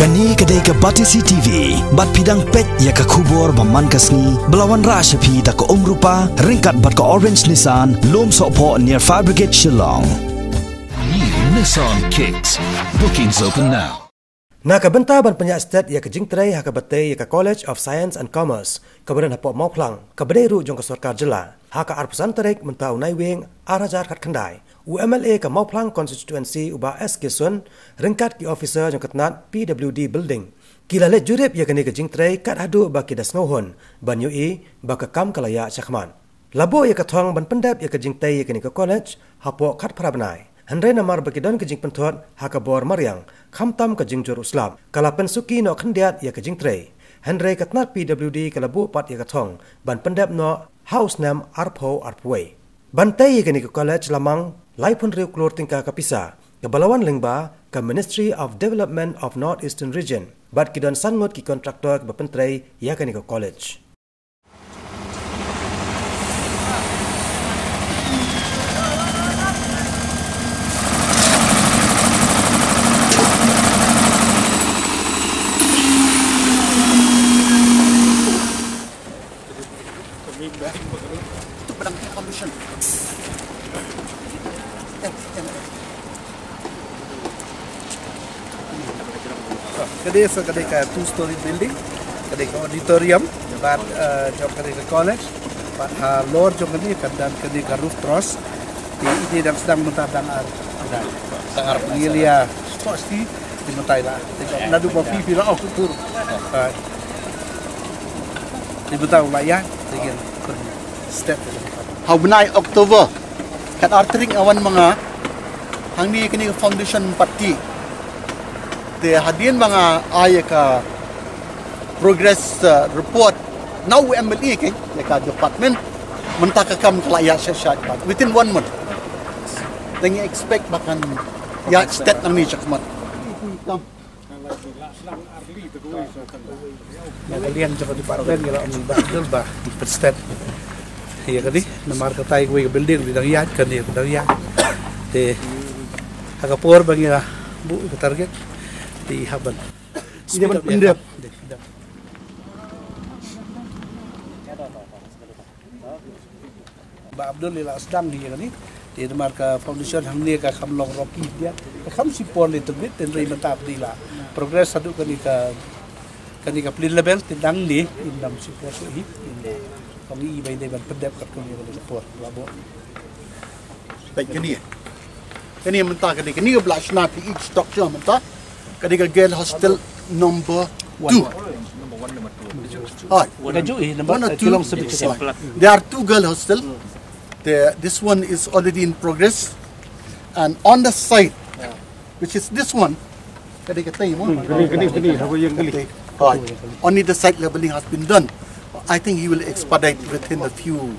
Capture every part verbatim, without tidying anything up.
Kane ka dei ka Batesi T V, bad phi dang peit ïa ka khubor ba man ka sngi, ba la wanrah sha phi da ka Umrupa, ryngkat bad ka Orange Nissan, Lum Sohphoh near Fire Brigade Shillong. New Nissan Kicks. Bookings open now. Na ka bynta ban pynïaid stet ïa ka jingtrei ha kaba tei ïa ka College of Science and Commerce, kaba don hapoh Mawphlang, kaba dei ruh jong ka sorkar jylla. Ha ka arphew san tarik mynta u Naiwieng ar hajar khatkhyndai, u M L A ka Mawphlang Constituency u Bah S K Sun, ryngkat ki officer jong ka tnat P W D Building, ki la leit jurip ïa kane ka jingtrei kat haduh ba ki da sngewhun ban ïohi ba ka kam ka la ïaid shakhmat. La buh ïa ka thong ban pyndep ïa ka jingtei ïa kane ka college hapoh khatphra bnai. Hynrei namar ba ki don ka jingpynthut ha ka bor mariang, khamtam ka jingjur u slap, ka la pynsuki noh khyndiat ïa ka jingtrei. Hynrei ka tnat P W D ka la buh pat ïa ka thong ban pyndep noh ha u snem arphew arphew wei. Ban tei ïa kane ka college la mang laiphew hynriew klur tyngka ka pisa, kaba la wan lyngba ka Ministry of Development of North Eastern Region, bad ki don san ngut ki contractor kiba pyntrei ïa kane ka college. Ka dei sa, ka dei ka two story building, ka dei ka auditorium, bad, eh, jong ka dei ka college, bad halor jong ka dei ka don ka dei ka roof truss. Te ine dang sdang mynta dang ar. Dang ar. Ngi ïa spot sti, te mynta la. Te naduh ba phi phi la ong tur. Ah. Te mynta u la ïa, te ngin pyn step. Ha u bnai October, kat ar tarik nga wan ma nga, hangne kane ka foundation pat tih. Te hadien ba nga ai ïa ka progress, uh, report na u M L A, ka, ïa ka department, mynta ka kam ka la ïaid sha, sha, within one month. Te ngi expect ba kan ïaid stet nangne shakhmat. Na ka liang jong ka department ngi la ong ïa i Bah Abdul ba pynstep ïa kane, namar kata kawei ka building ruh dang ïaid, kane ruh dang ïaid. Te ha ka por ba ngi la buh ka target, te i hap ban, i dei ban pyndep. Bah Abdul i la sdang hi ïa kane. Te namar ka foundation hangne ka kham long rocky ïa. Ka kham shu por little bit, te hynrei mynta i la progress haduh kane ka, kane ka pli level, te nangne im dang shu por shuh hi. Ong i ba i dei ban pyndep katkum ïa kane ka por. La buh. Peit kane. Kane mynta kane, kane ka ba la shna phi i structure mynta. Kane ka girl hostel number two. Ai. Number one, number two. Ka ju i number one or two. Ki long sebetul. There are two girl hostel. The, this one is already in progress. And on the side, which is this one, kane ka tei mo? Kane, kane, kane, ha ko ïeng kane. Ai. Only the side leveling has been done. I think he will expedite within a few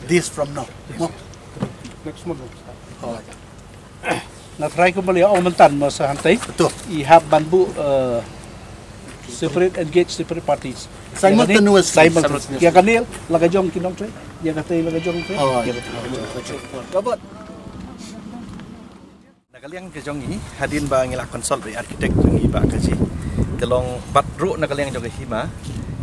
days from now. Mo? Next month. Ai. Nga try kumba la ong mynta mo sa hangtei. Betul. I hap ban buh, uh, separate, engage separate parties. Simultaneously. Simultaneously. Ïa kane la ka jong ki nongtrei, ïa katei la ka jong ki. Oh, ïa katei. Robert. Na ka liang ka jong ngi, hadien ba ngi la consult bad architect jong ngi ba ka ji. Te long bad ruh na ka liang jong ka hima.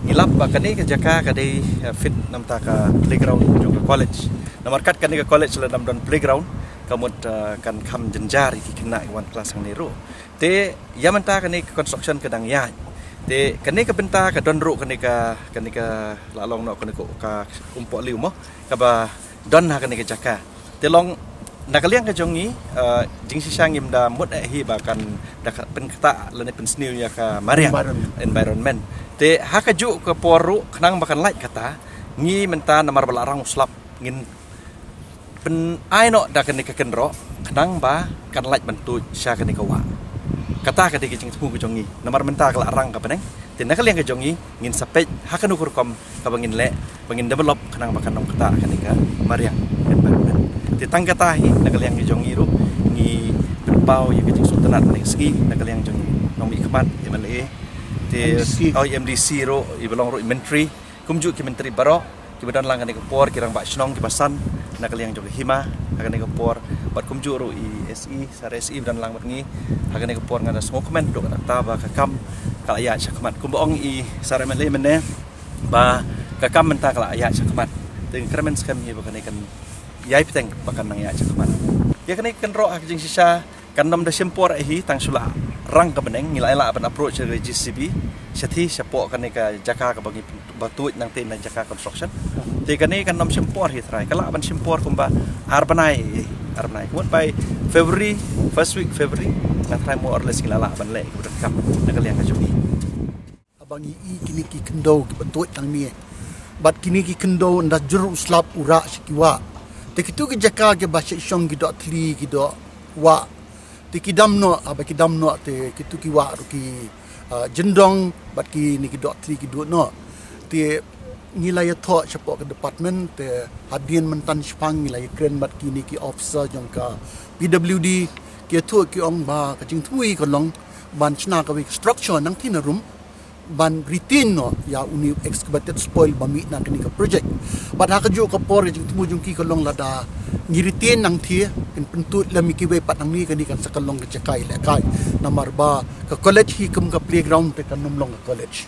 Ngi lap ba kane ka jaka ka dei, uh, fit namar ka playground jong ka college. Namar kat kane ka college la dang don playground. Ka mut, uh, kan kham jynjar ïa ki khynnah ki wan klas hangne ruh. Te ïa mynta kane ka construction ka dang ïaid. Te kane ka bynta ka don ruh kane ka, kane ka la long noh kane ka, ka umpohliew mo, kaba don ha kane ka jaka. Te long na ka liang ka jong ngi, uh, jingshisha ngim da mut eh hi ba kan da ka pynktah lane pynsniew ïa ka mariang environment. Environment. Te ha kajuh ka por ruh khnang ba kan lait kata, ngi mynta namar ba la rang u slap ngin pyn-ai noh da kane ka kynroh khnang ba kan lait ban tuid sha kane ka wah. Kata ka dei ka jingthmu ka jong ngi. Namar mynta ka la rang ka bneng. Te na ka liang ka jong ngi ngin sa peit ha kano ka rukom kaba ngin leh ba ngin develop khnang ba kan ym ktah kane ka mariang environment. Te tang kata hi na ka liang ka jong ngi ruh ngi pynpaw ïa ka jingsngewtynnat na ka sngi na ka liang jong ngi nongmihkhmat M L A. Te M D C. Oh, M D C ruh, i ba long ruh i myntri. Kumjuh ki myntri baroh kiba don lang kane ka por, ki rangbah shnong kiba san na ka liang jong ka hima ha kane ka por, Bad kumjuh ruh i S E, Sar S E ba don lang bad ngi. Ha kane ka por nga da sngewkmen ruh kata ba ka kam ka la ïaid shakhmat. Kumba ong i Sar M L A mynne ba ka kam mynta ka la ïaid shakhmat. Te nga kyrmen skhem hi ba kane kan ïai bteng ba kan nang ïaid shakhmat. Ïa kane kan roh ha ka jingshisha kan nym da shim por hi tang shu la rang ka bneng, ngi la ïa lah ban approach ka J C B shathie shapoh kane ka jaka kaba ngi ba tuid nangta na jaka construction. Te kane kan nym shim por hi trai, ka lah ban shim por kumba ar bnai, ar bnai. Kumut by February, first week February, nga trai more or less ngi la lah ban leh kaba donkam na ka liang ka jong ngi. Haba ngi i kine ki khyndew kiba tuid nangne, bad kine ki khyndew ynda jur u slap u rah sha ki wah. Te kitu ki jaka kiba sha shong ki doh thli ki doh wah. Te ki dam noh, haba ki dam noh te kitu ki wah ruh ki, ah, jyndong bad kine ki doh thli ki duh noh. Te ngi la ïathoh shapoh ka department, te hadien mynta shipang ngi la ïakren bad kine ki officer jong ka P W D, ki ïathuh ki ong ba ka jingthmu ka long ban shna kawei ka structure nangthie na rum ban retain noh ïa une u excavated spoil ba mih na kane ka project. Bad ha kajuh ka por ka jingthmu jong ki ka long lada ngi retain nangthie, kin pyntud lem ïa kiwei pat nangne, kane kan sa ka long ka jaka ïalehkai. Namar ba ka college hi kum ka playground te kan nym long ka college.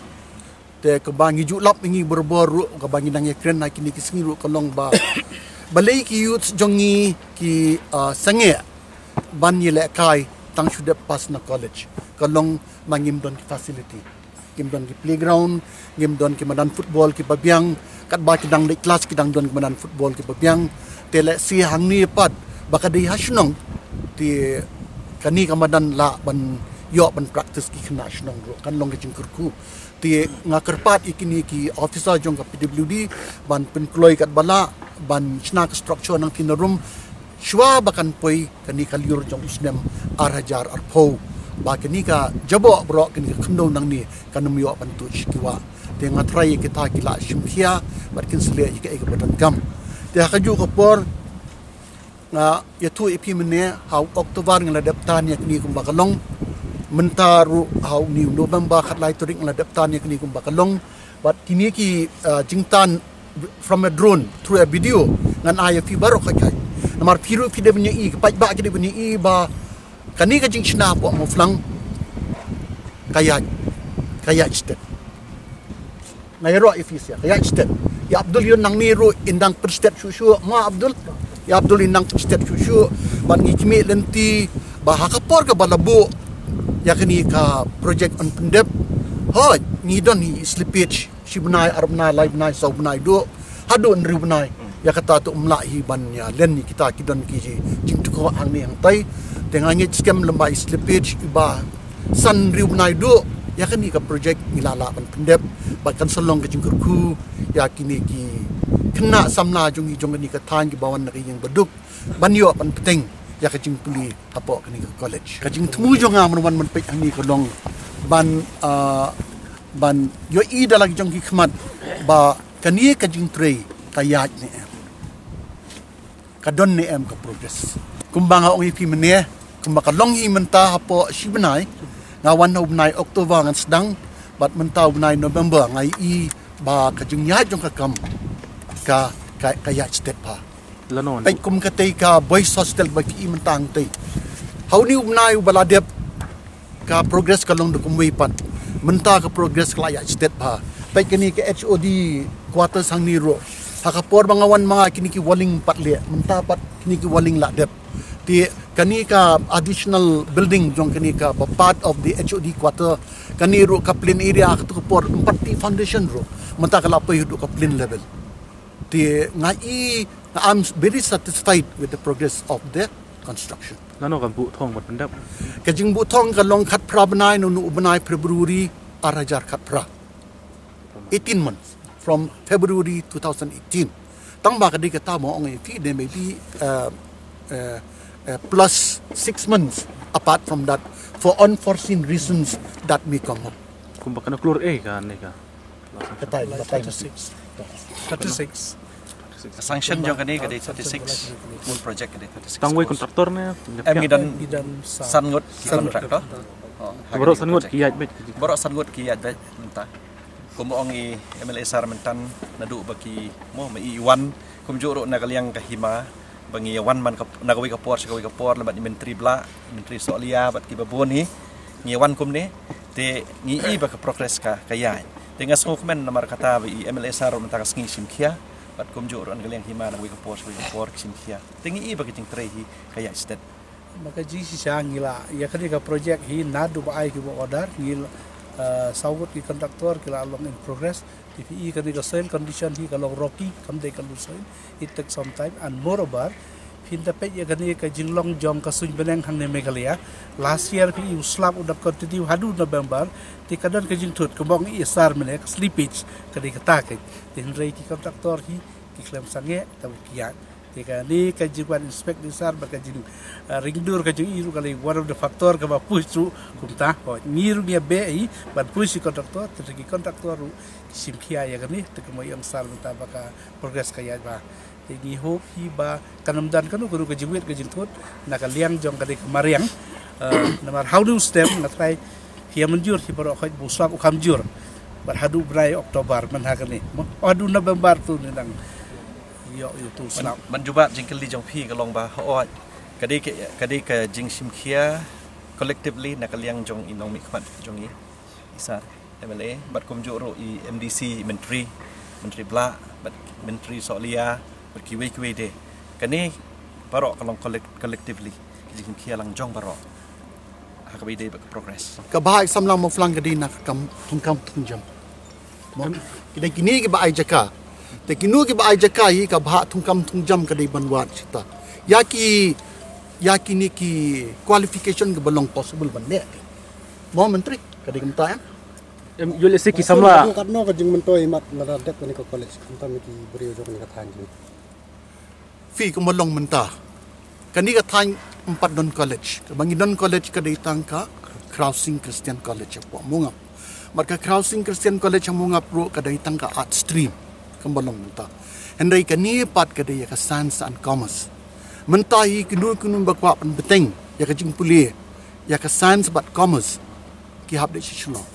Te kaba ngi ju lap ngi barabor ruh, kaba ngi nang ïakren ha kine ki sngi ruh ka long ba balei ki youth jong ngi ki, ah, sangeh ban ïalehkai tang shu dep pass na college. Ka long ba ngim don ki facility. Ngim don ki playground, ngim don ki madan football kiba biang, katba ki dang leit klas ki dang don ki madan football kiba biang. Te lehse hangne pat ba ka dei ha shnong, te kane ka madan lah ban ïoh ban practice ki khynnah shnong ruh, kan long ka jingkyrkhu. Te nga kyrpad ïa kine ki officer jong ka P W D ban pynkloi katba lah ban shna ka structure nangthie na rum shuwa ba kan poi kane ka lyiur jong u snem ar hajar arphew, ba kane ka jaboh baroh kane ka khyndew nangne kan nym ïoh ban tuid sha ki wah. Te nga trai ïa kita ki la shim khia bad kin sa leh ïa kaei kaba donkam. Te ha kajuh ka por nga ïathuh ïa phi mynne, ha u October ngi la dep tan ïa kine kumba ka long. Mynta ruh ha une u November khatlai tarik ngi la dep tan ïa kine kumba ka long. Bad kine ki, ah, jingtan from a drone, through a video, ngan ai ïa phi baroh khatkhat. Namar phi ruh phi dei ban ïohi, ki paidbah ki dei ban ïohi ba kane ka jingshna hapoh Mawphlang ka ïaid, ka ïaid stet. Nga ïaroh ïa phi sha ka ïaid stet. Ïa Abdul ïa u nangne ruh in dang pynstet shuh shuh. Mo Abdul, ïa Abdul in dang pynstet shuh shuh. Bad ngi khmih lynti ba ha ka por kaba la buh ïa kane ka project yn pyndep, hooid ngi don hi slippage. Shi bnai, ar bnai, lai bnai, saw bnai, duh haduh hynriew bnai. Ïa kata te ym lah hi ban ïa len ïa kita, ki don ki jingthoh hangne hangtai. Te nga ngeit skhem lem ba i slippage iba san hynriew bnai duh, ïa kane ka project ngi la lah ban pyndep. Bad kan sa long ka jingkyrkhu ïa kine ki khynnah samla jong ngi jong kane ka thaiñ kiba wan na ka ïing baduk ban ïoh ban bteng ïa ka jingpule hapoh kane ka college. Ka jingthmu jong nga mynwan mynpeit hangne ka long ban, ah, ban ïohi da la ki jong ki khmat ba kane ka jingtrei ka ïaid ne em, ka don ne em ka progress. Kumba nga ong ïa phi mynne, kumba ka long hi mynta hapoh shi bnai, nga wan ha u bnai October ngan sdang, bad mynta u bnai November nga ïohi ba ka jingïaid jong ka kam ka, ka, ka ïaid stet bha. Lano? Peit kum katei ka boys hostel ba phi i mynta hangtei. Ha une u bnai uba la dep ka progress ka long da kumwei pat. Mynta ka progress ka la ïaid stet bha. Peit kane ka H O D quarters hangne ruh. Ha ka por ba nga wan ma nga kine ki walling pat leh. Mynta pat kine ki walling la dep. Te kane ka additional building jong kane kaba part of the H O D quarter, kane ruh ka plain area ha katu ka por ym pat tih foundation ruh. Mynta ka la poi haduh ka plain level. Te nga i, I'm very satisfied with the progress of the construction. Lano ka buh thong bad pyndep? Ka jingbuh thong ka long khatphra bnai, naduh u bnai February ar hajar khatphra. Eighteen months from February two thousand eighteen. Tang ba ka dei kata mo ong ïa phi, there may be, uh, uh, uh, plus six months apart from that for unforeseen reasons that may come up. Kumba kano klur eh ka ne ka? Katai, katai. Thirty-six. Thirty-six. Sanction jong kane ka dei thirty-six. Full project ka dei thirty-six. Tang wei kontraktor ne? Em ngi don, ngi don san ngut ki kontraktor. Oh, baroh san ngut ki ïaid beit. Baroh san ngut ki ïaid beit mynta. Kumba ong i M L A sir mynta, naduh ba ki mo ma i wan kumjuh ruh na ka liang ka hima. Ba ngi ïa wan man ka, na kawei ka por sha kawei ka por, lem bad i Myntri Blah, i Myntri Sohliya bad kiba bun hi. Ngi ïa wan kumne, te ngi i ba ka progress ka, ka ïaid. Te nga sngewkmen namar kata ba i M L A sir ruh mynta ka sngi shim khia, bad kumjuh ruh na ka liang hima na kawei ka por sha kawei ka por ki shim khia. Te ngi i ba ka jingtrei hi ka ïaid stet. Ma ka jingshisha ngi la ïa kane ka project hi naduh ba ai ki work order, ngi la, uh, saw ngut ki contractor ki la long in progress. Te phi i kane ka soil condition hi ka long rocky, kam dei ka loose soil. It takes some time and moreover, phin da peit ïa kane ka jinglong jong ka suiñ bneng hangne Meghalaya. Last year phi i u slap u dap continue haduh November. Te ka don ka jingthut kumba ong i sir mynne ka slippage ka dei kata ka. Te hynrei ki contractor hi ki khlem sangeh, te ki ïaid. Te kane ka jingwan inspect ni sir bad ka jing, uh, ringdur ka jong i ruh ka long one of the factor kaba push ruh kumta. Ho, ngi ruh ngi ïa beh hi ban push i contractor, te ki contractor ruh ki shim khia ïa kane, te kumba ong sir mynta ba ka progress ka ïaid bha. Te ngi hope hi ba kan ym don kano kano ka jingwit ka jingthut na ka liang jong kane ka mariang. Uh, namar haduh step nga trai hi ïa mynjur hi baroh khoit ba u slap u kham jur. Bad haduh bnai October man ha kane. Haduh November tu ni dang ïoh ïa utu u slap. Ban jubab jingkylli jong phi ka long ba hooid ka dei ka, ka dei ka jingshim khia collectively na ka liang jong i nongmihkhmat jong i, i sir M L A bad kumjuh ruh i M D C, i Myntri, Myntri Blah bad Myntri Sohliya bad kiwei kiwei de. Kane baroh ka long collect-, collectively ka jingshim khia lang jong baroh. Ha kaba ïadei bad ka progress. Ka bhah i samla Mawphlang ka dei na ka kam thungkam thungjam. Mo, ki dei kine kiba ai jaka. Te kino kiba ai jaka hi ka bhah thungkam thungjam ka dei ban wad shata. Ïa ki, ïa kine ki qualification kiba long possible ban leh. Mo Myntri, ka dei kumta em? Em, ïoh lehse ki samla. Katno, katno ka jingmyntoi mat lada dep kane ka college, khamtam ïa ki briew jong kane ka thaiñ jong ngi. Phi kumba long mynta. Kane ka thaiñ ym pat don college. Kaba ngi don college ka dei tang ka Khraw Sing Christian College hapoh Mongap. Bad ka Khraw Sing Christian College ha Mongap ruh ka dei tang ka art stream. Kumba long mynta. Hynrei kane pat ka dei ïa ka science and commerce. Mynta hi kino kino ba kwah ban bteng ïa ka jingpule ïa ka science bad commerce ki hap dei sha Shillong.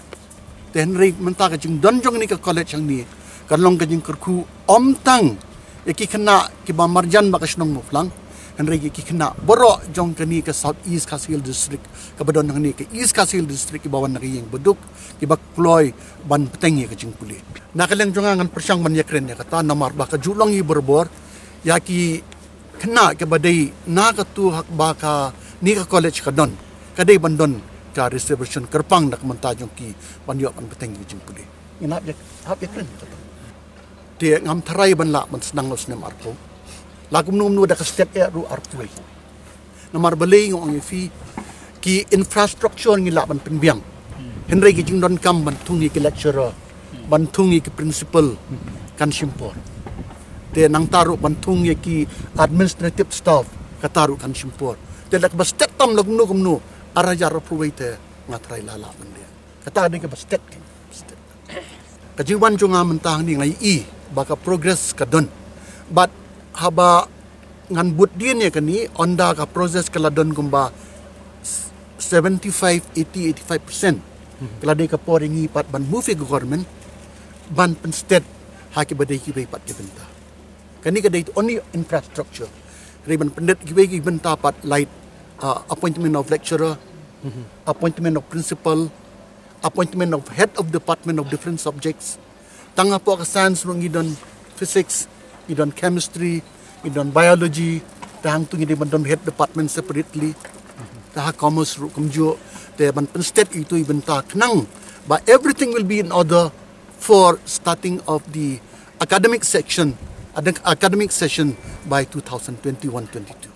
Te hynrei mynta ka jingdon jong kane ka college hangne ka long ka jingkyrkhu ym tang ïa ki khynnah kiba marjan bad ka shnong Mawphlang, hynrei ïa ki khynnah baroh jong kane ka South East Khasi Hills District kaba don hangne, ka East Khasi Hills District kiba wan na ka ïing baduk kiba kloi ban bteng ïa ka jingpule. Na ka liang jong nga ngan pyrshang ban ïakren ïa kata namar ba ka ju long hi barabor ïa ki khynnah kiba dei na katu haba kane ka college ka don, ka dei ban don ka reservation kyrpang da ka bynta jong ki ban ïoh ban bteng ïa ka jingpule. Ngin hap ïa, hap ïakren ïa kata. Te ngam tharai ban lah ban sdang ha u snem arphew. La kumno kumno da ka stet eh ruh arphew. Namar balei nga ong ïa phi, ki infrastructure ngi lah ban pynbiang. Hynrei ki jingdonkam ban thung ïa ki lecturer, ban thung ïa ki principal kan shim por. Te nangta ruh ban thung ïa ki administrative staff kata ruh kan shim por. Te lada kaba stet tam la kumno kumno, ar hajar arphew wei te nga tharai la lah ban leh. Kata dei kaba stet. Ka jingwan jong nga mynta hangne nga ïohi ba ka progress ka don. Bad haba ngan bud dien ïa kane, ynda ka progress ka la don kumba seventy-five, eighty, eighty-five percent. Ka la dei ka por ïa ngi pat ban move ïa ka government ban pynstet ha kiba dei kiwei pat ki bynta. Kane ka dei only infrastructure. Hynrei ban pynstet kiwei ki bynta pat, like, uh, appointment of lecturer, appointment of principal, appointment of head of department of different subjects. Tang hapoh ka science ruh ngi don physics, ngi don chemistry, ngi don biology, te hangtu ngi dei ban don head department separately. Te ha commerce ruh kumjuh, te ban pynstet ïa itu i bynta khnang ba everything will be in order for starting of the academic section, academic session by two thousand twenty-one twenty-two.